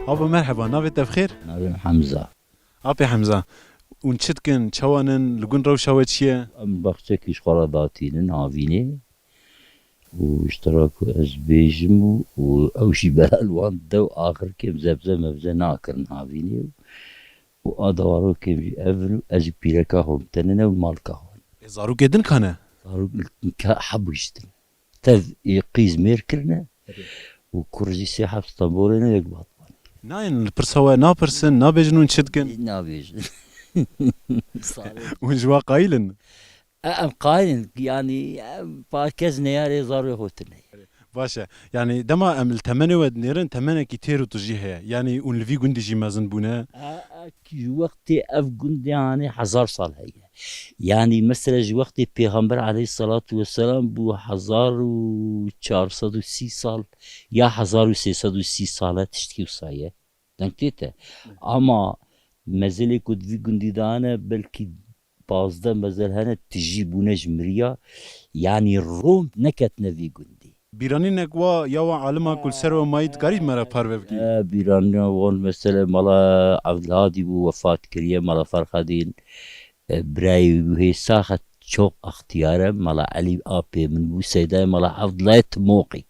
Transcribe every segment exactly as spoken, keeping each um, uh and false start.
Abo merheba, navê te bi xêr? Navê min Hemza. Apê Hemza, hûn çi dikin, çawan in, li gund rewşa we çi ye? Em baxçekî ji xwe re datînin havînê û ji te re ku ez bêjim û, û ew jî bela li wan de û axirkê em zebze mebze nakirin havînê û, û a dawarokê jî ev in û ez jî pîreka xwe min tenine û malka xwe. Ê, zarokê din ka ne? Zarok ka hebû jî din. Tev ê qîz mêr kirine û kur jî sê heb Stenbolê ne, yek Batmanê. Nayên li pirsa we napirsin, nabêjin hûn çi dikin? Nabêjin. Hûn ji wa qayîl in? E, em qayîl in, yanî, em, pa kes neyarê zarê xwe tune. Baş e. Yanî dema em li temenê we dinêrin, temenekî têr û tijî heye. Yanî hûn li vî gundî jî mezin bûne. E, e, ji wextê ev gundê anî hezar sal heye. Yanî mesela ji wextê Pêxember aleyhisselatu vesselam bû hezar û çar sed û sî sal ya hezar û sê sed û sî sal e, tiştkî wisa ye. Deng tê te. Ama mezelê ku di vî gundî de hene, belkî pazdeh mezel hene, tijî bûne ji miriya. Yanî Rom neketine vî gundî. Bîranînek wa ya wan alima ku li ser we mayî dikarî me re parve bikî? E, bîranîna wan mesele mala Evdilhadî bû, wefat kiriye, mala Ferhadîn. E, birayê wî hê sax e, çok extiyar e, mala Elî apê min bû, seydayê mala Evdilayê Timoqî.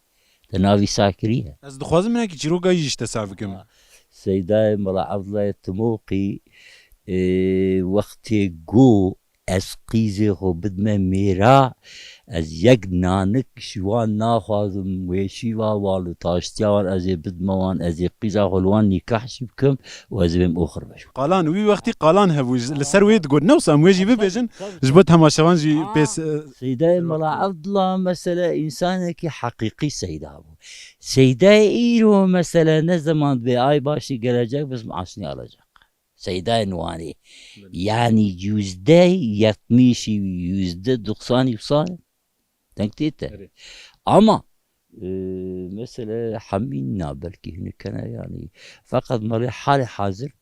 Te navî sah kiriye? Ez dixwazim hinekî çîroka wî jî ji te sah bikim. Ha. Seydayê mala Evdilayê Timoqî, e, wextê got, ez qîzê xwe bidime mêra, ez yek nanik ji wan naxwazim, wêşîva wan û taştiya wan ez ê bidime wan, ez ê qîza xwe li wan nîkah jî bikim û ez ê bêm oxir beş. Qalan, wî wextî qalan hebû, li ser wê digot, ne wisa em wê jî bibêjin, ji bo temaşevan jî pê s-, Seydayê Mela Evdila mesele însanekî heqîqî seyda bû. Seydayê îro mesele ne zeman dibê ay başî gelecek, biz maaşını alacak. Seydayên Wanê. Belê. Yanî yüzde yetmişî, yüzde doksanî wisa ne. Deng tê te. Erê. Ama, e, mesele hemî na belkî hinek hene yanî. Feqet me rê halê hazir,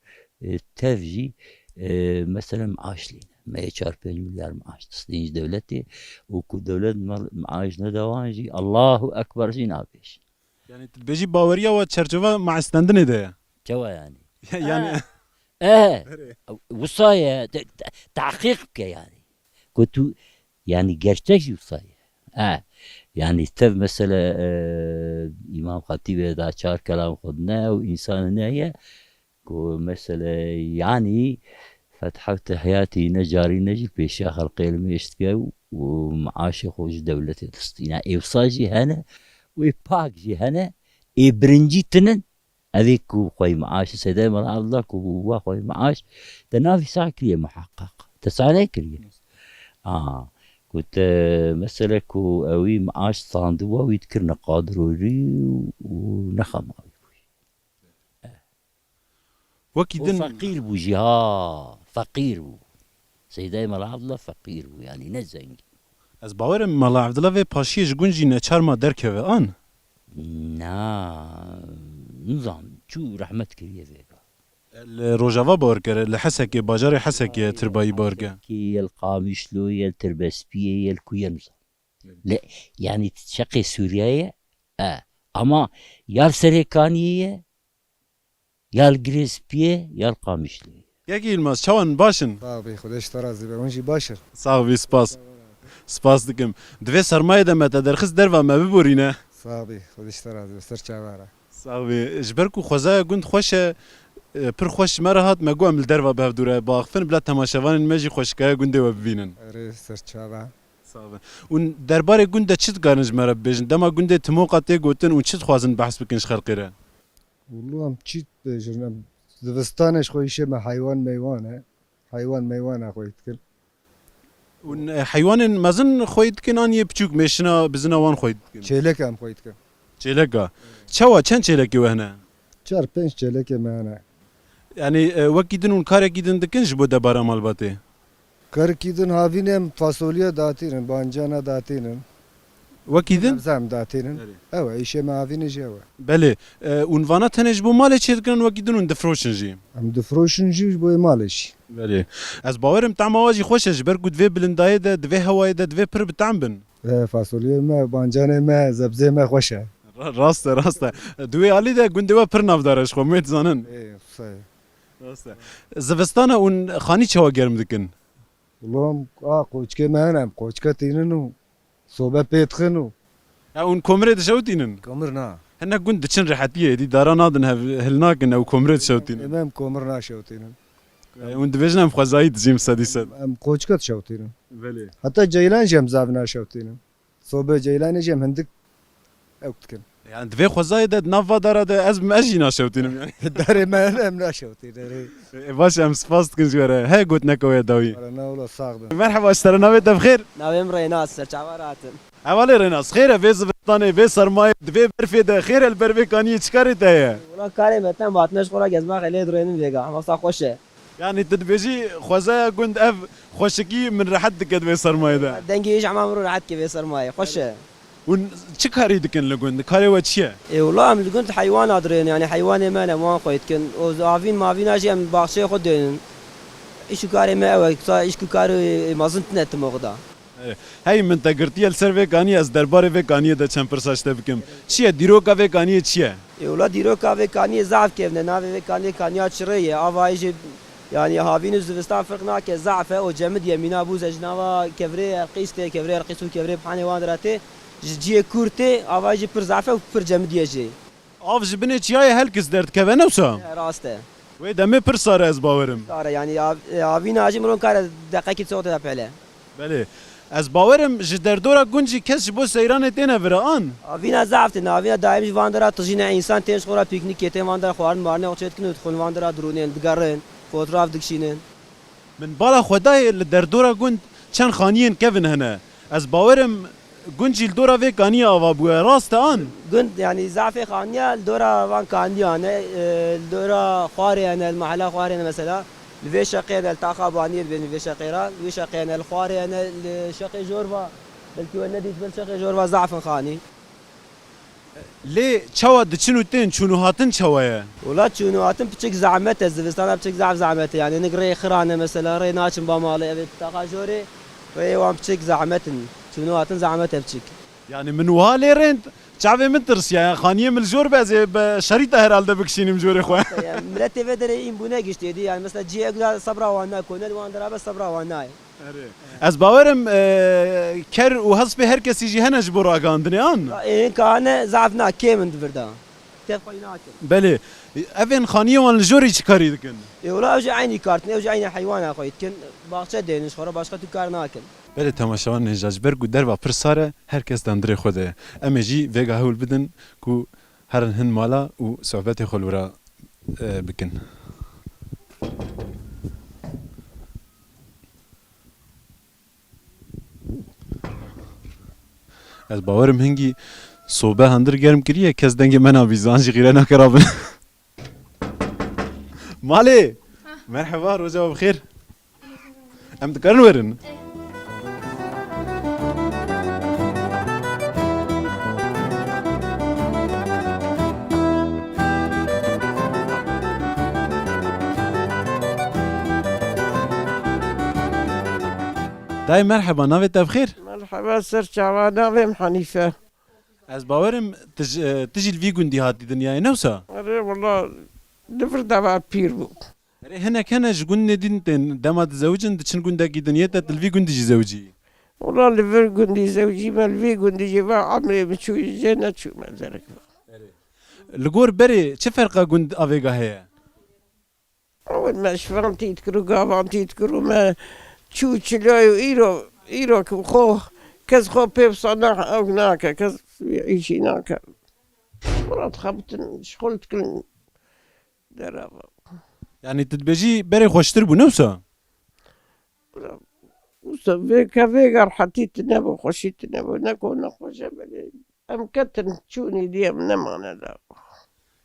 e, tev jî, e, mesele maaş lîne. Me yê çar pênc milyar maaş distîn ji dewletê û ku dewlet me maaş nede wan jî Allahu Ekber jî nabêjin. Yanî tu dibêjî baweriya we çerçeva maestendinê de ye. Çawa yanî? Yanî. E, e, Erê. Wisa ye, te-, te-, tehqîq bike yanî. Ku tu, yanî gerçek jî wisa ye. E, yanî tev mesele, e, Îmam Xetîbê da çar kelam xwe dine û însan hene ye. Ku mesele yanî fetha û tehiyatî ne carî ne jî pêşiya xelqê li mêş dike û, û maaşê xwe ji dewletê distîne. Ê wisa jî hene, wê pak jî hene, ê birincî tinin, ev ê ku xwey maaş, Seydayê Mela Evdila ku bû wa xwey maaş, te navî sah kiriye muheqeq. Te sah nekiriye. A, ku te mesele ku ewî maaş standiwa wî dikirine qadirorî û nexema wî bûyî. Wekî O din feqîr bû jî ha, feqîr bû. Seydayê Mela Evdila feqîr bû, yanî ne zengîn. Ez bawerim Mela Evdila vê paşiyê ji gund jî neçar ma derkeve an? Na, nizam, çû rehmet kiriye vêga. Li Rojava bawer kere, li Hesekê, bajarê Hesekê tirbayî bawer kere. Hesekê, yel Qamişlo, yel Tirbespiyê, yel kuye nizam. Le, yanî şeqê Sûriyeyê, e, ama yal Serêkaniyê ye, yal Girêspiyê, yal Qamişloyê. Yekî Yilmaz, çawan baş in? Sax bî, Xwedê ji te razî be, hûn jî baş in. Sax bî, spas. Spas dikim. Di vê sermayê de me te derxist derva me biborîne. Sax bî, Xwedê ji te razî be, ser çava re. Sax bî. Ji ber ku xwezaya gund xweş e, e, pir xweş ji me re hat, me got em li derva bi hev dû re biaxifin, bila temaşevanên me jî xweşikaya gundê we bibînin. Erê, ser çava. Sax be. Hûn derbarê gund de çi dikarin ji me re bibêjin? Dema gundê Timoqa tê gotin, hûn çi dixwazin behs bikin ji xelkê re? Wilo em çi dibêjin? Em zivistanê ji xwe îşê me heywan meywan e. Heywan meywana xwey dikin. Hûn, e, heywanên mezin xwey dikin an yê piçûk mêşina bizina wan xwey dikin? Çêleka em xwey dikin. Çêleka. Çawa, çend çêlekê we hene? Çar pênc çêlekê me hene. Yanî, e, wekî din hûn karekî din dikin ji bo debara malbatê? Karekî din havînê em fasolya datînin, bancana datînin. Wekî din? Sebze em datînin. Erê. Ew e, îşê me havînê jî ew e. Belê. E, hûn vana tenê ji bo malê çêdikirin, wekî din hûn difroşin jî? Em difroşin jî ji bo malê jî. Belê. Ez bawerim tema wa jî xweş e, ji ber ku di vê bilindayê de, di vê hewayê de divê pir bi tehm bin. E, fasoliyê me, bancanê me, zebzê me xweş e. Ra-, rast e, rast e. Di wê alî de gundê we pir navdar e ji xwe, min dizanin. Ê, qise ye. Rast e. Zivistana hûn xanî çawa germ dikin? Wilo em, a, qoçikê me hene, em qoçika tînin û sobe pê dixin û Ya hûn komirê dişewtînin? Komir na. Hinek gund diçin rehetiyê, êdî dara nadin hev, hil nakin ew komirê dişewtînin. Ê, me em komir naşewtînin. E, hûn dibêjin em xwezayî dijîn sedî sed. Em qoçika dişewtînin. Belê. Heta ceylan jî em zaf naşewtînin. Sobe ceylanê jî em hindik ew dikin. Yani di vê xwezayê de, di nav va dara de ez, ez jî naşewtînim yani. Darê me hene em naşewtînin. E, baş, em spas dikin ji we re. He gotineke we ya dawî. Wala na wala sax bin. Merheba, ji te re navê te bi xêr? Navê min Rênas, serçava rahatim. Hevalê Rênas, xêr e vê zivistanê, vê sermayê, di vê berfê de xêr e, li ber vê kaniyê çi karê te heye? Wala karê me tem hatine ji xwe re gezmaxê lê dirênin vêga, masa xweş e. Yani tu dibêjî xwezaya gund ev xweşikî min rehet dike di vê sermayê de. Dengê wî ji hema min re rehet ke vê sermayê. Xweş e. Hûn çi karî dikin li gund? Karê we çi ye? Ê wila em li gund heywana dirênin, yani heywanê me ne, wan xwey dikin. Û avîn mavîna jî em baxçeyê xwe dênin. Îş û karê me ew e, sa îş û karê mezin tine timo xwe da. Hey, min te girtiye li ser vê kaniyê, ez derbarê vê kaniyê de çend pirsa ji te bikim. Çi ye? Dîroka vê kaniyê çi ye? Ê wila dîroka vê kaniyê zaf kevn e. Navê vê kaniyê Kaniya Çirê ye. Avayî jî, yanî havîn û zivistan firq nake, zaf e. O cemidî ye, mîna bûz e, ji nava kevirê Elqîs tê, kevirê Elqîs û kevirê Pihanê wan dira tê. Ji ciyê kûr tê, avayî jî pir zaf e û pir cemidî ye jî. Av ji binê çiyayê Helkis derdikeve, ne wisa? E, rast e. Wê demê pir sar e, ez bawerim. Sar e, yanî av-, e, avîna jî mirov kare deqekî çi wextê de pele. Belê. Ez bawerim ji derdora gund jî kes ji bo seyranê têne vira an? Avîna zaf têne, avîna daîm ji van dera tijîne, însan tên ji xwe re pîknîkê, tên van dera xwarin marinê xwe çêdikin û dixwin van dera dirûnên, digerin, fotoğraf dikişînin. Min bala xwe dayê li derdora gund çend xaniyên kevin hene. Ez bawerim gund jî li dora vê kaniyê ava bûye. Rast e an? Gund, yanî zafê xaniya li dora van kaniyan e, e, li dora Xwarê hene, li mehela Xwarê hene mesela. Li vê şeqê hene, li taxa Baniyê dibêjin vê şeqê re. Li wê şeqê hene, li Xwarê hene, li şeqê Jorva. Belkî we nedîtibin, şeqê Jorva zaf in xanî. Lê çawa diçin û tên, çûn û hatin çawa ye? Wela çûn û hatin piçik zehmet e, zivistana piçik zaf zehmet e. Yani hinek rê xiran e mesela, rê naçin ba malê, ev ê taxa jorê, rêyê wan piçik zehmet in. Çûn û hatin zehmet e piçik. Yani min wiha lê rênd, çavê min tirsiya, yani xaniyê min li jor be, ez ê bi şerîta herhalde bikişînim jorê xwe. Yani miletê vê derê în bûne giştê dî, yani mesela cihê guda sebra wan nake, ne li wan dera be sebra wan nayê. Erê. Ez bawerim, e, ker û hespê her kesî jî hene ji bo ragihandinê an? Ê, hênka hene, zaf na, kêm in di vir de. Kêf xweyî nakin. Belê. Evên xaniyê wan li jorî çi karî dikin? Ê, wela ew jî eynî kar dikin, ew jî eynî heywana xweyî dikin. Baxçe dênin ji xwe re, başqa tu kar nakin. Belê temaşevanên hêja, ji ber ku derva pir sar e, her kes dandirê xwe de ye. Em ê jî vêga hewl bidin ku herin hin mala û sohbetê xwe li wira, e, bikin. Ez bawerim hingî sobe handir germ kiriye, kes dengê me nabî, zan jî xîre nake rabin. Malê! Merheba, roja we bi xêr. Em dikarin werin? Dayê merheba, navê te bi xêr? Merheba, ser çava, navê min Hanîfe. Ez bawerim tu ji, tu jî li vî gundî hatî dinyayê, ne wisa? Erê wela, li vir deva pîr bû. Erê hinek hene ji gundê din tên, dema dizewicin diçin gundekî din, yê te tu li vî gundî jî zewicî? Wela li vir gundî zewicî me, li vî gundî jî va emrê min çû, jê neçûme derek. Li gor berê çi ferqa gund a vêga heye? Ew me şivan tît kir û gavan tît kir û me çû çilay û îro, îro ku xwe kes xwe pê wisa na-, ew nake, kes îşî nake. Wela dixebitin, şixul dikin derava. Yanî tu dibêjî berê xweştir bû, ne wisa? Wisa vê ke vêga rehetî tune bû, xweşî tune bû, ne ku nexweş e belê. Em ketin çûnî dî em nemane da.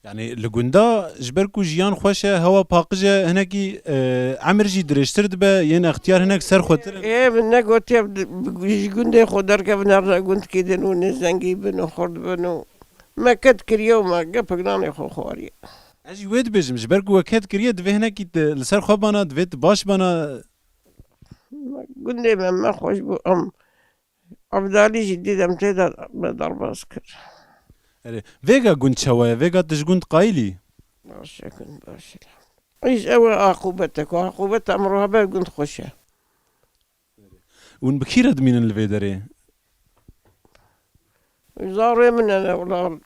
Yanî li gunda ji ber ku jiyan xweş e, hewa paqij e, hinekî, e, emir jî dirêjtir dibe, yên extiyar hinek ser xwetir in. Ê, min negotiye bi, bi, ji gundê xwe derkevin, her gundkî din û nêzengî bin û xurt bin û me ked kiriye û me gepik nanê xwe xwariye. Ez jî wê dibêjim, ji ber ku we ked kiriye, divê hinekî tu li ser xwe bana, divê tu baş bana. Gundê me, me xweş bû, em Evdalî jî dît em tê de me derbas kir. Erê, vêga gund çawa ye? Vêga tu ji gund qayîl î? Baş e, gund baş e. Îş ew e aqûbete ku aqûbeta mirovaber gund xweş e. Hûn bi kî re dimînin li vê derê? Zarê min hene wila.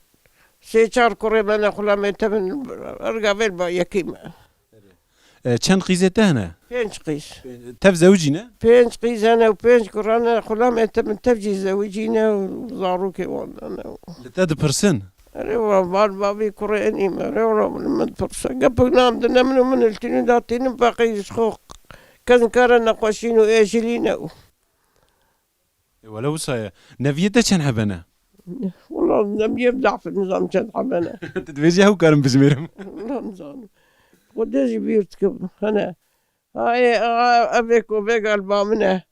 Sê çar kurê me ne xulamê te min erga vê ba yekî me. E, çend qîzê te hene? Pênc qîz. Tev zewicî ne? Pênc qîz hene û pênc kuran hene. Xulamê te min tev jî zewicî ne û zarokê wan hene. Li te dipirsin? Erê wa bar bavî kurê enî me. Erê wala min, min pirse. Gepik nam dine min û min iltînû datînim feqî ji xwe kes nikare nexweşîn û êjilî ne û. E, wele wisa ye. Neviyê te çend hebe ne? Wala neviyê zaf nizam çend hebe ne. Tu dibêjî ew karim bijmêrim. Wala nizanim. Xwedê jî bîr dikim. Hene. Ha, ê, a, evê ku vê gal ba min e.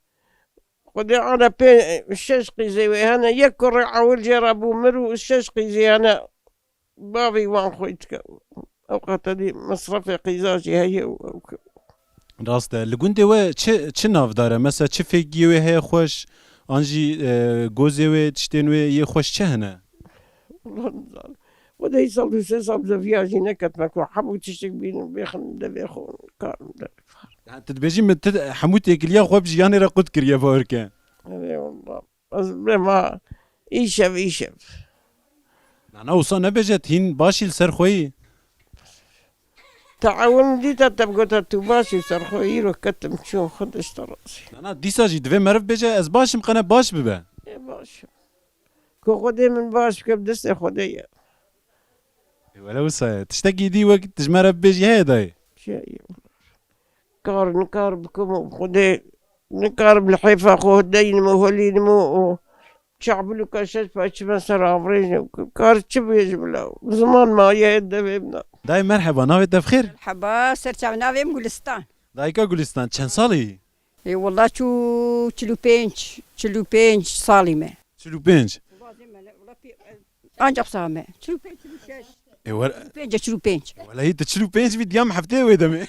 Xwedê ana pê şeş qîzê wê hene. Yek kurê ewil jê re bû mir û şeş qîzê hene. Bavê wan xweyî dike. Ew qetedî mesrefê qîza jî heye û ew ke. Rast e. Li gundê we çi, çi navdar e? Mesela çi fêkiyê wê heye xweş? An jî, e, gozê wê, tiştên wê yê xweş çi hene? Wala nizanim. Xwedê îsal du sê sal zeviya jî neketme ku hemû tiştek bînin bêxin devê xwe karim devê. Yani tu dibêjî min tu hemû têkiliya xwe bi jiyanê re qut kiriye bawer ke. Erê wala. Ez bema îşev îşev. Na, na, wisa nebêje, tu hîn baş î li ser xwe yî. Te ewil dîta te bigota tu baş î ser xwe, îro ketim çûm xwe dişte razî. Na, na, dîsa jî divê meriv bêje, ez baş im, qene baş bibe. Ê baş im. Ku Xwedê min baş bike, bi destê Xwedê ye. Ê wele wisa ye. Tiştekî dî wek tu ji me re bibêjî heye dayê? Çi ye? Kar nikar bikim û Xwedê nikarim li hêfa xwe deynim û holînim û, û çabil û kaşeş paçime ser avrêjim. Kar çi bêjim la? Ziman maye devê min de. Dayê merheba, navê te bi xêr? Merheba, ser çav, navê min Gulistan. Dayika Gulistan, çend salî yî? Ê, wela çû çil û pênc, çil û pênc salî me. Çil û pênc. Ancak saha me. Çil û pênc, çil û şeş. Ê, wer- Çil û pênc, çil û pênc. Welehî tu çil û pênc bî, diya min hefteyê wê demê.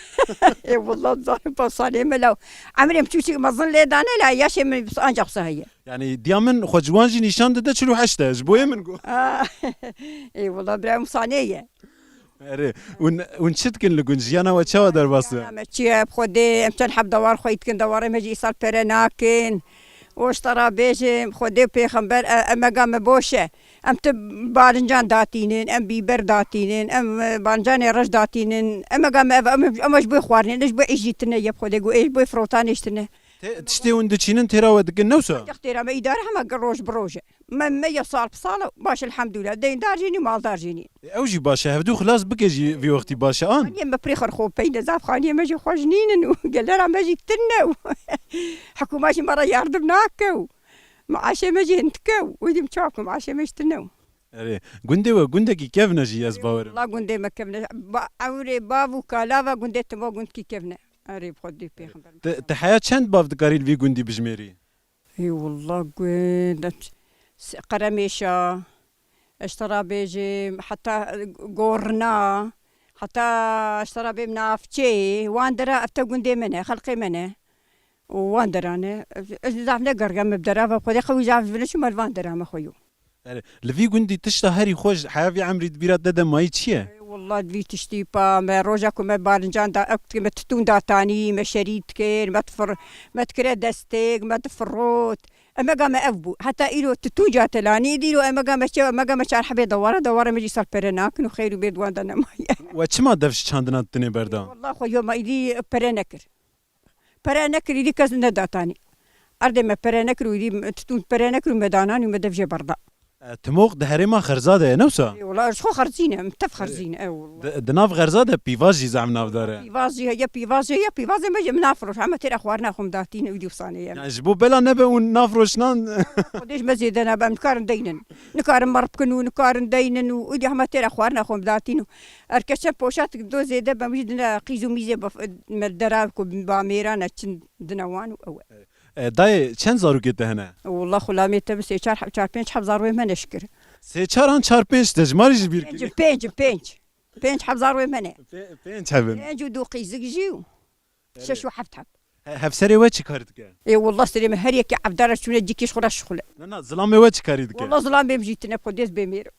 Ê, wela zalim pa salê me law. Emrê min çûçik mezin lê dane la, yaşê min ancak saha ye. Yani diya min xwe ciwan jî nîşan dide çil û heşt e, ji boyê min got. Aa, ê, wela bira min sanê ye. Erê, hûn, hûn çi dikin li gund? Jiyana we çawa derbas e? Jiyana me çi ye? Bi Xwedê, em çend heb dewar xweyî dikin, dewarê me jî îsal pere nakin. Û ji te re bêjim, Xwedê û pêxember, e, emega me boş e. Em tu barincan datînin, em bîber datînin, em, e, barincanê reş datînin. Emega me ev, em, em ji bo xwarinê, ne ji bo îş jî tune ye, bi Xwedê got, ê ji bo firotanê jî tune. Tê, tiştê hûn diçînin têra we dikin, ne wisa? Ancak têra me îdare hema roj bi roj e. Me, me ya sal bi sal e, baş elhamdulillah. Deyndar jî nî, maldar jî nî. E, ew jî baş e, hevdû xilas bike jî vî wextî baş e, an? Xaniyê me pirê xwe xwe pey de zaf xaniyê me jî xweş nînin û gelera me jî tune û hikûma jî me re yardim nake û meaşê me jî hin dike û wî dîm çawa ku meaşê me jî tune û. Erê, gundê we gundekî kevn e jî ez bawerim. Wela gundê me kevn e. Ba, ewrê bav û kalava gundê timo gundkî kevn e. Erê, bi Xwedê pêxember. Te, te heya çend bav dikarî li vî gundî bijmêrî? Ê wela gund, s-, Qeremêşa, ez te re bêjim, heta, e, Gorna, heta ez te re bêm Navçeyê, wan dera ev te gundê me ne, xelqê me ne. Û wan deran e. Ez zaf negeriyam bi dera ve, Xwedê qewî zaf vine çûme li van dera me xwe yo. Erê, li vî gundî tişta herî xweş heya vî emrî di bîra te de mayî çi ye? Ey, wela di vî tiştî pa me, roja ku me barincan da, ew me titûn datanî, me şerî dikir, me difir-, me dikire destêk, me difirot. Emega me ev bû. Heta îro titûn catelanî, îdî îro emega me çi, emega me çar hebê dewara, dewara me jî sal pere nakin û xeyr û bê di wan de nemaye. We çima dev ji çandina ditinê berda? Wela xwe yo me îdî pere nekir. Pere nekir, îdî kes nedatanî. Erdê me pere nekir û îdî titûn pere nekir û me dananî û me dev jê berda. E, Timoq di herêma Xerza de ye, ne wisa? Ê, wela ji xwe xerzîne, em tev xerzîne, e, wela. Di, di nav Xerza de pîvaz jî zehf navdar e. Pîvaz jî heye, pîvaz jî heye, pîvazê me jî em nafroş, heme têra xwarina xwe em datîne, wî dî wisa ne ye. Yani ji bo bela nebe hûn nafroşinan? Xwedê ji me zêde nebe, em nikarin deynin. Nikarin merv bikin û nikarin deynin û, û dî heme têra xwarina xwe em datîn û. Her kes çend poşetik do zêde be, min jî dine qîz û mîzê bef-, me dera ku ba mêran e, çin dine wan û ew e. E, dayê, çend zarokê te hene? Wela xulamê te bi sê çar heb, çar pênc heb zarokê me ne şikir. Sê çar an çar pênc te ji marî ji bîr Pênc, kirî? Pênc, pênc. Pênc heb zarokê me ne. Pê-, pênc hebin. Pênc û du qîzik jî û şeş û heft heb. He-, hevserê we çi kar dike? Ê, wallah serê min her yekê evdara çûne cîkî ji xwe re şixule. Na, na, zilamê we çi karî dike? Wallah zilam bêm jî tine xwe dêz bêmêrim.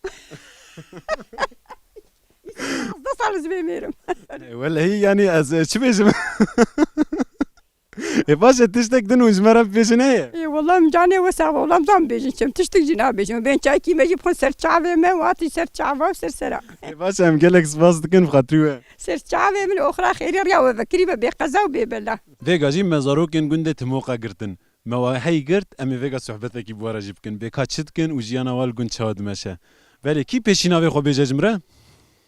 Hezdeh sal ez bêmêrim. Ê, welehî, yanî ez, e, çi bêjim? Ê, baş e, tiştek din hûn ji me re bibêjin heye? Ê, wallah min canê we sax be, wallah min zan bêjin çi, min tiştek jî nabêjim. Bên çaykî me jî bixwin ser çavê me, û hatî ser çava û ser sera. Ê, baş e, em gelek spas dikin bi xatirî we. Ser çavê min oxira xêrê riya we vekirî be bê qeza û bê bela. Vêga jî me zarokên gundê Timoqa girtin. Me wa hey girt, em ê vêga sohbetekî bi we re jî bikin. Bê ka çi dikin û jiyana wa li gund çawa dimeşe. Belê kî pêşî navê xwe bêje ji min re?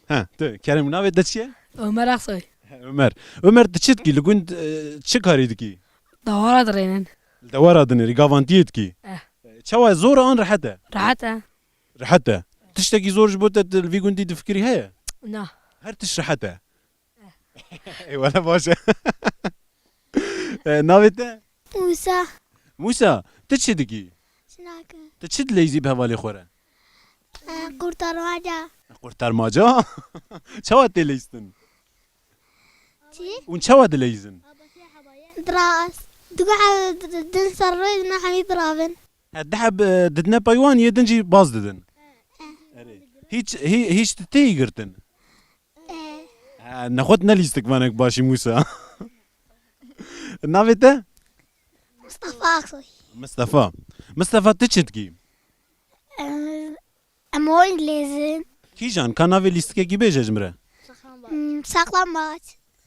He, tu, Kerem, navê te çi ye? Ömer Aksoy. He, Ömer. Ömer, tu çi dikî? Li gund, e, çi karî dikî? Dawara dirênin. Li dewara dinêrî, gavantiyê dikî? Eh. E, çawa, zor e an rehet e? Rehet e. Rehet e. Tiştekî zor ji bo te li vî gundî difikirî heye? Na. Her tişt rehet e. Ê, wele baş e. E, navê te? Musa. Musa, tu çi dikî? Çi nakim? Tu çi dileyzî bi hevalê xwe re? E, qurtarmaca. Qurtarmaca? Çawa tê leyistin? Çi? Hûn çawa dileyzin? Dras. Duga din ser rê ne hemî biravin. He, di heb, e, didine pey wan, yê din jî baz didin. Erê. Hiç, hi-, hiç tu têyî girtin? E. Ha, nexwet ne lîstikvanek başî Musa. Navê te? Mustafa Aksoy. Mustafa. Mustafa, tu çi dikî? E, em oyun lêzin. Kîjan, ka navê lîstikekî bêje ji min re? Hmm, saklambaç.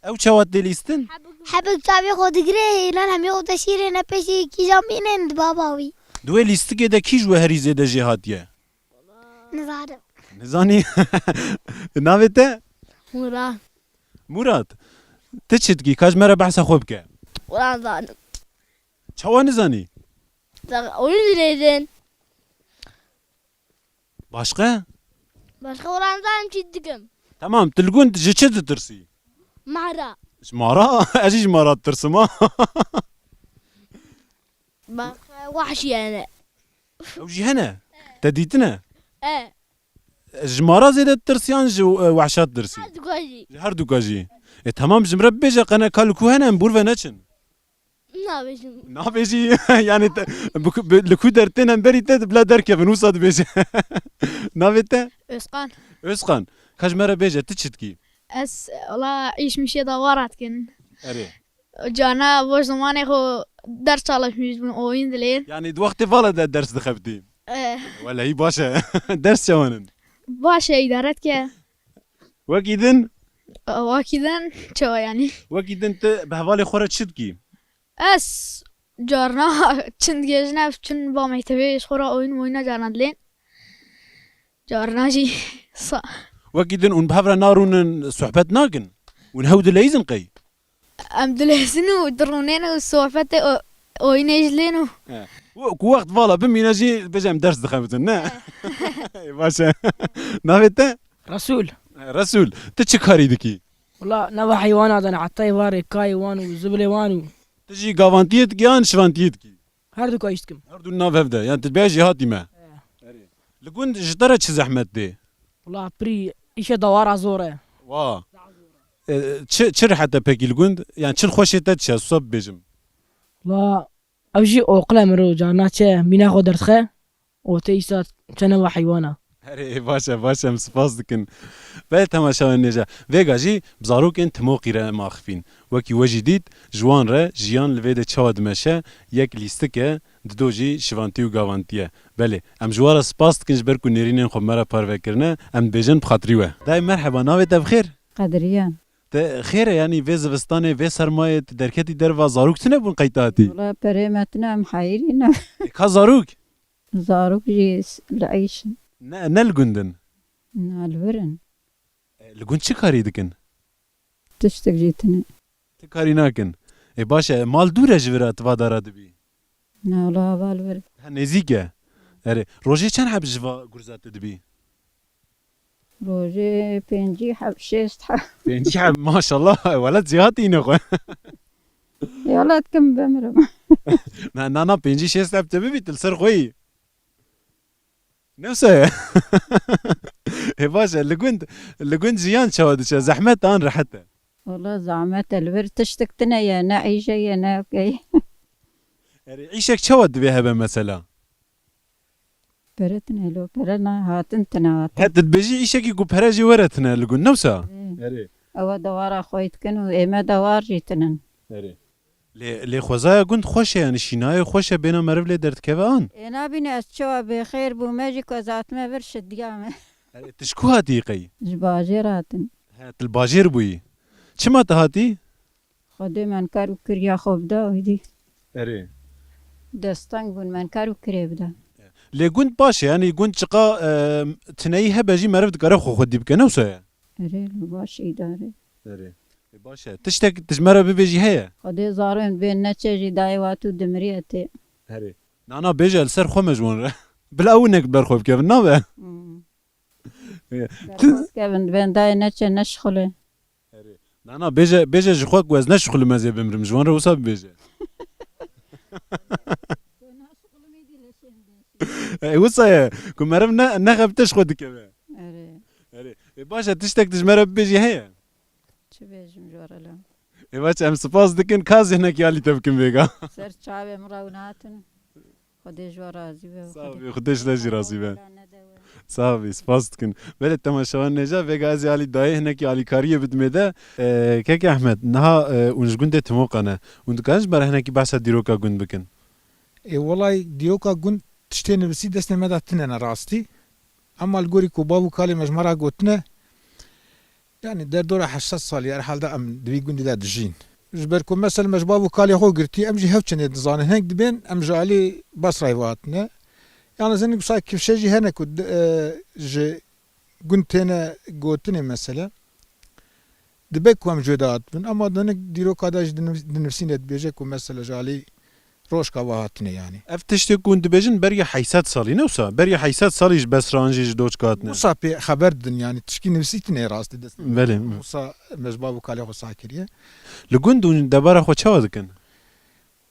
Ew çawa tê lîstin? Hebik çavê xwe digire, înan hemî xwe teşîrê ne pêşî kîjan bînin di baba wî. Di wê lîstikê de kî ji we herî zêde jê hatiye? Nizanim. Nizanî? Navê te? Murat. Murat, tu çi dikî? Ka ji me re behsa xwe bike. Wala nizanim. Çawa nizanî? Oyun dilêzin. Başqa? Başqa wala nizanim çi dikim. Tamam, tu li gund ji çi ditirsî? Mara. Ji mara? Ez jî ji mara ditirsim ha. Bak, wahşî hene. Ew jî hene? Te dîtine? E. Ji mara zêde ditirsî yan ji, e, wehşa ditirsî? Her duka jî. Ji her duka jî. E, tamam, ji min re bibêje, qene ka li ku hene, em bûr ve neçin? Nabêjim. Nabêjî? Yani te, bi ku, bi, li ku dertên em berî te, bila derkevin, wisa dibêje. Navê te? Özkan. Özkan. Ka ji me re bêje, tu çi dikî? Ez, wala, îş mişê dawara dikin. Erê. Carna boş zamanê xwe ders çalışmış bûn, oyun dilê. Yani di wextê vala de ders dixebitî? Eh. Welehî baş e. Ders çawan in? Baş e, îdare dike. Wekî din? Wekî din çawa yani? Wekî din tu bi hevalê xwe re çi dikî? Ez carna çin digêjine, çin ba mektebê ji xwe re oyun moyuna carna dilên. Carna jî sa- Wekî din hûn bi hev re narûnin, sohbet nakin? Hûn hew dileyîzin qey? Em dileyîzin û dirûnên û sohbetê o-, oyunê jî lên û He. Ku wext vala bimîne jî bêje em ders dixebitin, ne? Ê, baş e. Navê te? Resûl. He, Resûl, tu çi karî dikî? Wala nava heywana de ne, etayê varê kayê wan û zibilê wan û. Tu jî gavantiyê dikî yan şivantiyê dikî? Her du kayî dikim. Her du nav hev de. Yani tu bêjî hatî me. He. Erê. Li gund ji te re çi zehmet tê? Wala pirî îşe dawara zor e. Wa. E, çi, çi rehet e pekî li gund? Yani çi xweşê te dişe, wisa bibêjim? Wala ew jî oqil e miro, carna çe mîna xwe derdixe. Û te îsa çene ve heywana. Herê, baş e, baş e, em spas dikin. Belê temaşevanên hêja. Vêga jî bi zarokên Timoqî re em axifîn. Wekî we jî dît, ji wan re jiyan li vê de çawa dimeşe, yek lîstik e, dido jî şivantî û gavantî ye. Belê, em ji wan re spas dikin ji ber ku nêrînên xwe bi me re parve kirine, em dibêjin bi xatirî we. Dayê merheba, navê te bi xêr? Qedriye. Te xêr e, yanî vê zivistanê, vê sermayê tu derketî derva, zarok tune bûn qey te hatî? Wala perê me tune, em heyirî ne. E, ka zarok? Zarok jî s-, li eyş in. Ne, ne li gund in? Na, li vir in. E, li gund çi karî dikin? Tiştek jî tune. Ti karî nakin. E, baş e, mal dûr e ji vir e, tu va dara dibî? Na, wala va li vir. Ha, nêzîk e. Erê, rojê çend heb ji va gurza tu dibî? Rojê pêncî heb, şêst heb. Pêncî heb, maşallah, welat zêde tîne xwe. Ya, wela dikim bimirim. Na, na, na, pêncî şêst heb te bibît, li ser xwe yî. Ne wisa ye? Ê, baş e, li gund, li gund jiyan çawa diçe? Zehmet an rehet e? Wala zahmet e, li vir tiştik tine ye, ne îşe ye, ne key. Erê, îşek çawa divê hebe mesela? Pere tine lo, pere na hatin tine hatin. He, tu dibêjî îşekî ku pere jî were tine li gund, ne wisa? Ê. Erê. Ewa dewara xwe dikin û ême dewar jî tinin. Erê. Lê, lê xwezaya gund xweş e, yani şînayê xweş e, bêna meriv lê derdikeve an? Ê nabîne ez çawa bêxêr bûme jî ku ez hatime vir şidiya me. Erê, tu ji ku hatî qey? Ji bajêr hatin. He, tu li bajêr bûyî. Çima tu hatî? Xwedê min kar û kiriya xwe bida êdî. Erê. Desteng bûn, min kar û kirê bida. Lê gund baş e, yani gund çiqa, e, tineyî hebe jî meriv dikare xwe xwedî bike, ne wisa ye? Erê, li baş îdare. Erê. E, baş e. Tiştek tu ji me re bibêjî heye? Xwedê zarên bên neçe jî dayê wa tu dimiriye tê. Erê. Nana bêje li ser xwe me ji wan re. Bila ew hinek ber xwe bikevin, nabe? Hmm. Ê, Ber xwe bikevin, bên dayê neçe neşixulê. Erê. Nana, bêje, bêje ji xwe ku ez ne şixulim, ez ê bimrim. Ji wan re wisa bibêje. E, wisa ye. Ku meriv ne, nexebite ji xwe dikeve. Erê. Erê. E, baş e, tiştek tu ji me re bibêjî heye? Çi bêjim ji we re la? E, baş e, em spas dikin, ka ez ê hinekî alî te bikim vêga. Ser çavê min rewnatin. Xwedê ji we razî be. Sağ ol, Xwedê ji te jî razî be. Sağ ol, spas dikin. Belê temaşevan nêja, vêga ez ê alî dayê hinekî alîkariyê bidimê de. E, Keke Ehmed, niha, e, hûn ji gundê Timoqa ne. Hûn dikarin ji me re hinekî behsa dîroka gund bikin? Ê, welay dîroka gund tiştê nivîsî destê me de tine ne rastî. Ema li gorî ku bav û kalê me ji me re gotine, yani derdora heşt sed salî herhalde em di vî gundî de dijîn. Ji ber ku mesela me ji bav û kalê xwe girtî, em jî hev çendê dizanin. Hinek dibên em ji alî Basrayê ve hatine. Yani zin wisa kifşe jî hene ku di, e, ji gund têne gotinê mesela. Dibe ku em ji wê de hatibin, ema di hinek dîroka de jî dinivî-, dinivîsîne dibêje ku mesela ji alî Rojka ve hatine yani. Ev tiştê ku hûn dibêjin beriya heyt sed salî ne wisa? Beriya heyt sed salî ji Besran jî ji Doçka hatine. Wisa pê xeber didin yani, tişkî nivîsîtine rastî dest. Belê. Wisa me ji bav û kalê xwe sah kiriye. Li gund hûn debara xwe çawa dikin?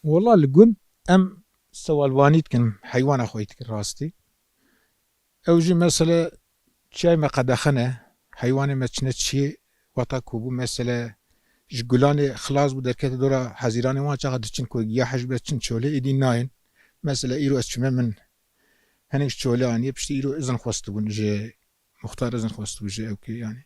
Wala li gund em sewalvanî dikin, heywana xwe dikin rastî. Ew jî mesele çiyayê me qedexe ne, heywanê me çine çiyê, wexta ku bû mesele ji gulanê xilas bû, derkete dora hezîranê wan, çaxa diçin ku giya hej be çin çolê, êdî nayên. Mesele îro ez çime min hinek ji çolê aniye, piştî îro izin xwestibûn ji muxtar, izin xwestibû ji ewkê yani.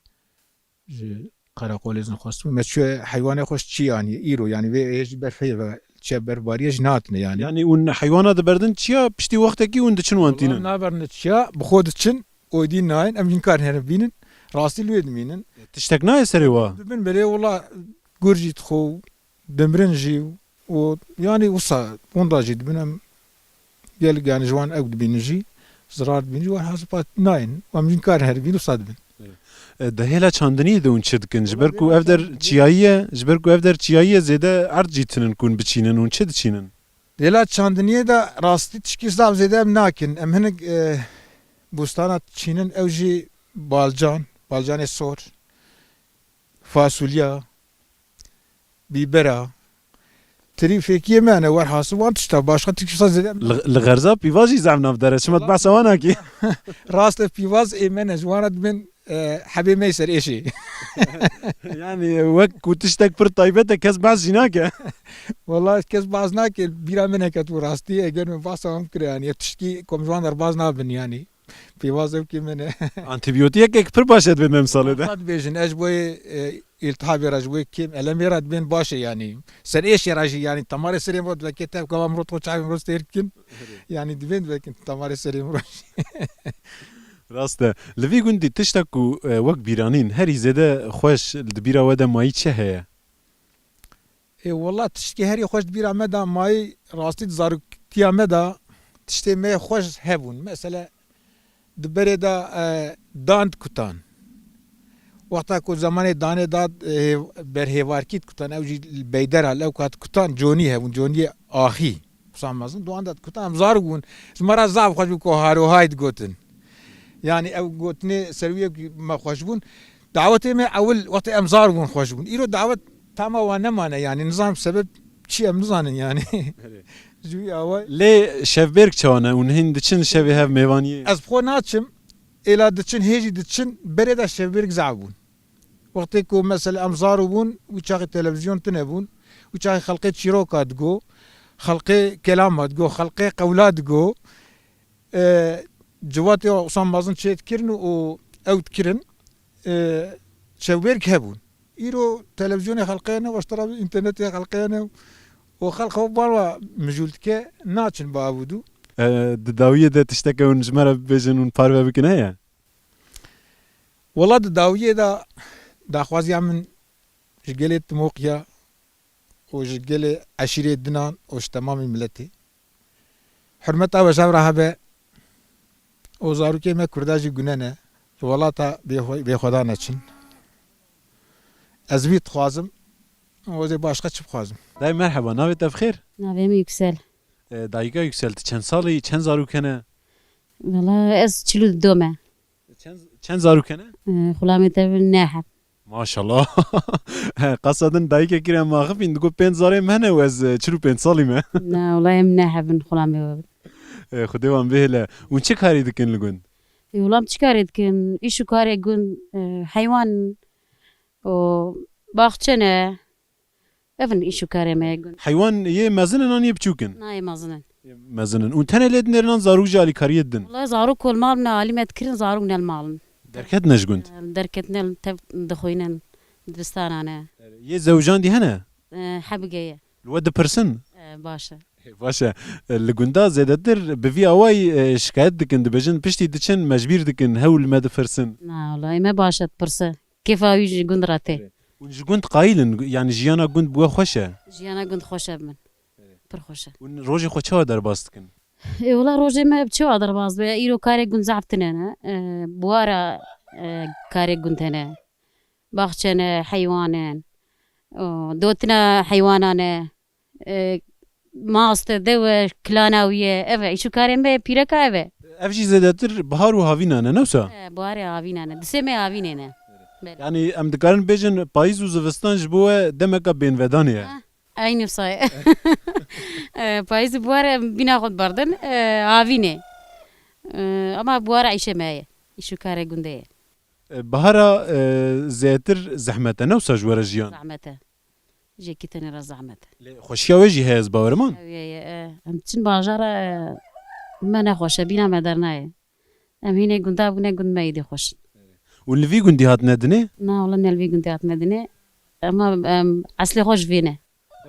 Ji qereqolê zin xwestibû. Me çûye heywanê xwe ji çiyê aniye. Îro, yani vê êyê jî berf heye ve çiya berfbariyê jî nehatine yani. Yani hûn heywana diberdin çiya, piştî wextekî hûn diçin wan tînin? Naberine çiya, bi xwe diçin, êdî nayên, em jî nikarin herin bînin, rastî li wê dimînin. Tiştek nayê serê wa? Dibin belê wela gur jî dixwe, dimirin jî û yani wisa wenda jî dibin em gelek yani ji wan ew dibînin jî, zirar dibînin jî, wan hespa nayên. Em jî nikarin herin bînin wisa dibin. E, di hêla çandiniyê de hûn çi dikin? Ji ber ku ev der çiyayî ye, ji ber ku ev der çiyayî ye, zêde erd jî tinin ku hûn biçînin, hûn çi diçînin? Di hêla çandiniyê de rastî tişkî zaf zêde em nakin. Em hinek, e, bostana çînin, ew jî balcan, balcanê sor, fasulya, bîbera, tirî fêkiyê me ne, werhasil wan tişta, başqa tişta zêde. Li, li xerza pîvaz jî zehf navdar e, çima tu behsa wan nakî? Rast e, pîvaz ê me ne, ji wan re dibên, e, hebê me yê ser êşê. Yani wek ku tiştek pir taybet e, kes behs jî nake. Wala kes behs nake, bîra min neket û rastî, eger min behsa wan bikire, yani, ev tişkî ku em ji wan derbas nabin, yani. Pêvaze û kê me ne. Antîbiyotiyekek pir baş e dibên me misalê de. Wisa dibêjin, ez ji bo yê, e, îltihabê re, ji bo yê kêm elemê re dibên baş e, yani. Ser êşê re jî, yani, temarê serê min re dibeke tev, gava min re to çavê min re stêr dikin. Erê. Yani, dibên dibekin temarê serê min re jî. Rast e. Li vî gundî tiştek ku, e, wek bîranîn herî zêde xweş di bîra we de mayî çi heye? Ê, wela tiştkî herî xweş di bîra me de mayî, rastî di zaroktiya me de tiştê me yê xweş hebûn. Mesele di berê de, e, dan dikutan. Wexta ku zemanê danê de, e, berhêvarkî dikutan, ew jî li beydera, li ewka dikutan, conî hebûn, coniyê axî. Wisa mezin, di wan de dikutan, em zarok bûn. Ji me re zaf xweş bû ku harohay digotin. Yani ew gotinê ser wî yek me xweş bûn. Dawetê me ewil wextê em zar bûn xweş bûn. Îro dawet tama wan nemane yani. Nizanim sebeb çi em nizanin yani. Erê. Ji wî awa. Lê şevbêrk çawa ne? Hûn hîn diçin şevê hev mêvaniyê? Ez bi xwe naçim. Êla diçin, hê jî diçin. Berê de şevbêrk zaf bûn. Wextê ku mesela em zaro bûn, wî çaxê televîzyon tune bûn. Wî çaxê xelqê çîroka digo, xelqê kelama digo, xelqê qewla digo. E, civatê wisa mezin çê dikirin û ew dikirin, e, çewbêrk hebûn. Îro televîzyonê xelqê hene, wextera înternetê xelqê hene û xelq xwe bi wan re mijûl dike, naçin bi av û dû. E, di dawiyê de tişteke hûn ji me re bibêjin, hûn parve bikin heye? Wela di dawiyê de daxwaziya min ji gelê Timoqiya û ji gelê eşîrê Dinan û ji temamê miletê. Hurmeta we ji hev re hebe û zarokê me Kurda jî gune ne, li welata bêxwe-, bêxwedan neçin. Ez vî dixwazim, ez ê başqa çi bixwazim? Dayê merheba, navê te bi xêr? Navê min Yüksel. E, dayika Yüksel, tu çend salî, çend zarok hene? Valla ez çil û du me. Çend, çend zarok hene? E, xulamê te ne heb. Maşallah. Qasa din dayikekî re em axifîn, digot pênc zarê min hene û ez, e, çil û pênc salî me. Na, wela em ne hebin xulamê we. E, Xwedê wan bihêle. Hûn çi karî dikin li gund? E, wela em çi karê dikin? Îş û karê gund, e, heywan û baxçe ne. Ev in îş û karê me yê gund. Heywan yê mezin in an yê biçûk in? Na, yê mezin in. Yê mezin in. Û tenê lê dinêrin an zarok jî alîkariyê didin? Wela zarok ku li mal bûne alî me dikirin, zarok ne li mal in. Derketine ji gund? Derketine li tev dixwînin, dibistana ne. Yê zewicandî hene? E, hebige ye. Li we dipirsin? E, baş e. Baş e. Li gunda zêdetir bi vî awayî, e, şikayet dikin, dibêjin piştî diçin, mecbîr dikin, hewl me dipirsin. Na, wela me baş e, dipirse. Kêfa wî ji gund re tê. Hûn ji gund qayîl in, yanî jiyana gund bi we xweş e? Jiyana gund xweş e bi min. Pir xweş e. Hûn rojê xwe çawa derbas dikin? Ê, wela rojê me bi çawa derbas be? Îro karê gund zehf tune ne. E, buhara, e, karê gund hene. Baxçe ne, heywan in. O, dotina heywanan e. E, mast e, dew e, kilana wî ye. Ev e, îş û karê me pîreka ev e. Ev jî zêdetir bihar û havînan e, ne wisa? E, buharê havînan e. Di sê meh havînê ne. Belê. Yanî em dikarin bêjin payîz û zivistan ji bo we demeka bênvedanê ye. Ha, eynî wisa ye. E, payîz û buhar em bîna xwe diberdin, e, havînê. E, ama buhar îşê me ye. Îş û karê gundê ye. E, bihara, e, zêtir zehmet e, ne wisa ji we re jiyan? Zehmet e. Jêkî tenê re zehmet e. Lê xweşiya we jî heye, ez bawer im an? Ew ye, ye, e. Em diçin bajara, e, me nexweş e, bîna me dernayê. Em hînê gunda bûne, gund me êdî xweş. Hûn li vî gundî hatine dinê? Na, wela ne li vî gundî hatine dinê. Ema, em, eslê xwe ji vê ne.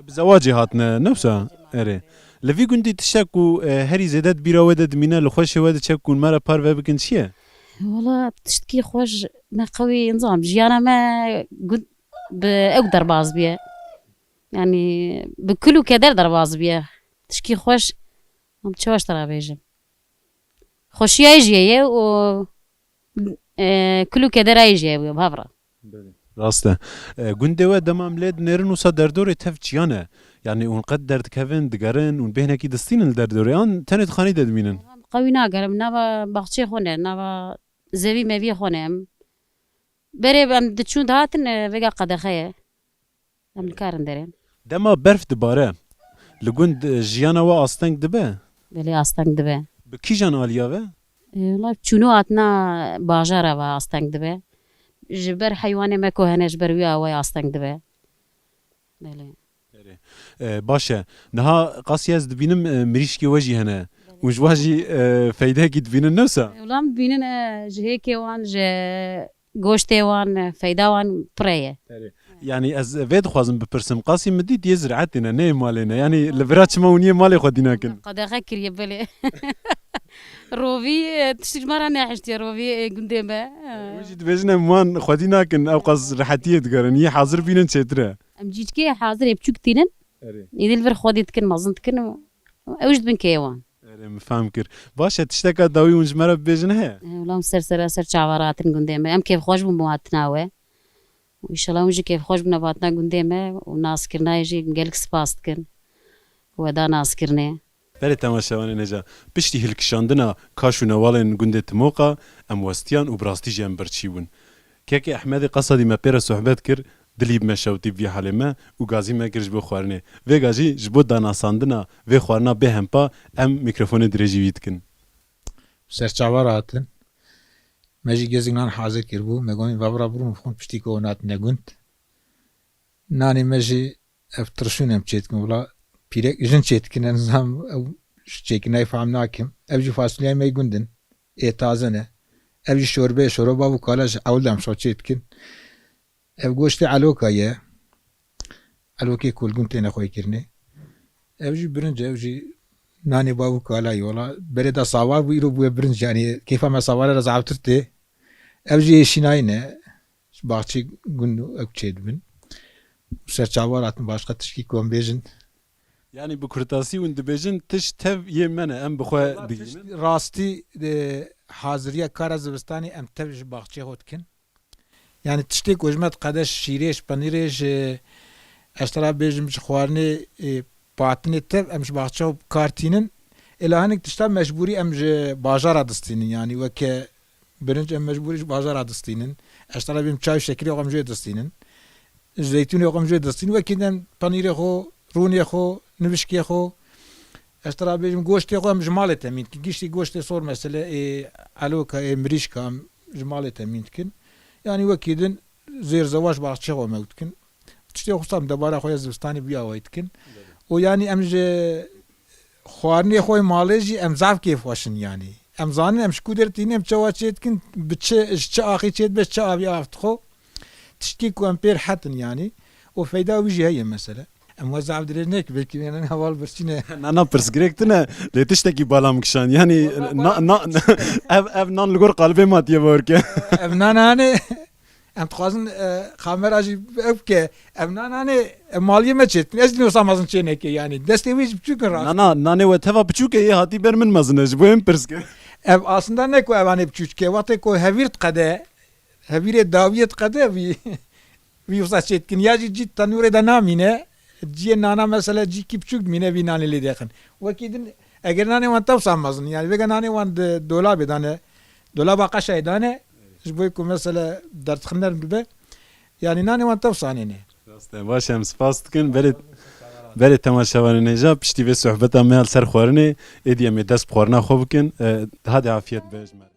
Bi zewacê hatine, ne wisa? Erê. Li vî gundî tiştek ku, e, herî zêde di bîra we de dimîne, li xweşê we diçe ku hûn me re parve bikin çi ye? Wela tiştkî xweş me qewî, nizam, jiyana me gund bi ew derbas biye. Yanî bi kul û keder derbas biye. Tişkî xweş, em çawa ji te re bêjim? Xweşiya jî ye û, e, kul û kedera jî ye, bi hev re. Belê. Rast e. E, gundê we dema em lê dinêrin wisa derdorê tev çiyan e. Yanî hûn qet derdikevin, digerin, hûn bêhnekî distînin li derdorê an tenê di xanî de dimînin? Qewî nagerim, nava baxçeyê xwe ne, nava zevî meviyê xwe ne em. Berê em diçûn dihatin, e, vêga qedexe ye. Em nikarin derên. Dema berf dibare, li gund, e, jiyana we asteng dibe? Belê, asteng dibe. Bi kîjan aliya ve? E, wela çûno hatina bajara ve asteng dibe. Ji ber heywanê me ku hene, ji ber wî awayê asteng dibe. Belê. Erê. E, baş e. Niha qasî ez dibînim, e, mirîşkê we jî hene. Belê. Û ji wan jî, e, feydeyekî dibînin, ne wisa? E, wela em dibînin, e, ji hêkê wan, ji goştê wan, e, feyda wan pire ye. Erê. Yanî ez vê dixwazim bipirsim. Qasî min dît yê ziraetê ne, ne yê malê ne. Yanî li vira çima hûn yê malê xwedî nakin? Qedexe kiriye, belê. Rovî, e, tişt ji me re nehiştiye, rovî, e, gundê me. E. Wê jî dibêjin em wan xwedî nakin, ew qas rehetiyê digerin. Yê hazir bînin çêtir e. Em cîçkê hazirê biçûk tînin. Erê. Êdî li vir xwedî dikin, mezin dikin û ew jî dibin keyê wan. Erê, min fehm kir. Baş e, tişteka dawî hûn ji me re bibêjin heye? E, wela em ser sera ser çava re hatin gundê me. Em kêfxweş bûn bo hatina we. Û înşallah hûn jî kêfxweş bûne bo hatina gundê me û naskirina ye jî gelek spas dikin. We da naskirinê. Belê temaşevanên hêja, piştî hilkişandina kaş û newalên gundê Timoqa, em westiyan û bi rastî jî em birçî bûn. Kekê Ehmedê Qasadî me pê re sohbet kir, dilî bi me şewtî bi vî halê me û gazî me kir ji bo xwarinê. Vêga jî ji bo danasandina vê xwarina bêhempa em mîkrofonê dirêjî wî dikin. Serçava re hatin. Me jî gezî nan hazir kiribû. Me got, "Vavra, birûn bixwin piştî ku ew natine gund." Nanê me jî ev tirşûn em çêdikin. Wila pîrek jin çêdikin, em zam ew çêkin, nayê fehm nakim. Ev jî fasulyayê me gund in. Ê taze ne. Ev jî şorbe, şoroba û kala ji ewil de em şo çêdikin. Ev goştê eloka ye. Elokê ku li gund têne xweykirinê. Ev jî birinc e, ev jî nanê bav û kala ye. Wela berê de savar bû, îro bûye birinc. Yanî kêfa me savare re zaftir tê. Ev jî êşînayî ne. Ji baxçê gund û ew çêdibin. Û ser çavar hatin başqa tişkî ku em bêjin. Yanî bi kurtasî hûn dibêjin tişt tev yê me ne, em bi xwe Valla digihînin. Tişt rastî, e, haziriya kara zivistanê em tev ji baxçê xwe dikin. Yanî tiştê ku ji me diqede şîrê, ji penîrê, ji, ez te ra bêjim, ji xwarinê, e, patinê tev em ji baxçe xwe bi kar tînin. Ê la hinek tişta mecbûrî em ji bajara distînin. Yanî weke birinc em mecbûrî ji bajara distînin. Ez te ra bêjim çay û şekirê xwe em jê distînin. Zeytûnê xwe em jê distînin. Wekî din penîrê xwe, rûnê xwe, nivişkê xwe. Ez te ra bêjim, goştê xwe em ji malê temîn dikin. Giştî goştê sor mesele ê eloka, ê mirîşka em ji malê temîn dikin. Yanî wekî din zêr zewaş baxçê xwe me dikin. Tiştê xwe em debara xwe ya zivistanê bi awayî dikin. Û yanî em ji xwarinê xwe yê malê jî em zaf kêfxweş in yanî. Em zanin em ji ku dertînin, em çawa çê dikin, bi çi, ji çi axî çê dibe, ji çi avî av dixwe. Tiştkî ku em pê rehet in yanî. Û feyda wî jî heye mesele. Em we zaf dirêj nekin, belkî wêne heval birçî ne. Na, na, pirsgirêk tune, lê tiştekî bala min kişand. Yanî, Wala na, bala na, ev, ev nan li gor qalibê ma tiye, bawer ke. Ev nan hane, em dixwazin, e, kamera jî ev ke, ev nan hane, e, maliyê me çêtin. Ez dîno sa mezin çê neke yanî. Destê wî jî biçûk in rast. Na, na, nanê we teva biçûk e, yê hatî ber min mezin e, ji bo yê min pirs ke. Ev aslında ne ku ev hane biçûk e. Wextê ku hevîr diqede, hevîrê dawiyê diqede vî, vî wisa çê dikin. Ya jî cî tenûrê de namîne, ciyê nana mesela cîkî biçûk dimîne vî nanê lê dexin. Wekî din eger nanê wan tewsa mezin, yanî vêga nanê wan di dolabê dane, dolaba qeşayê dane, ji bo ku mesela derdixin nerm bibe, yanî nanê wan tewsa nêne. Rast e, baş e, em spas dikin. Berê, berê temaşevanên hêja, piştî vê sohbeta me ya li ser xwarinê, êdî em ê dest bi xwarina xwe bikin. E, hadi afiyet be ji me re.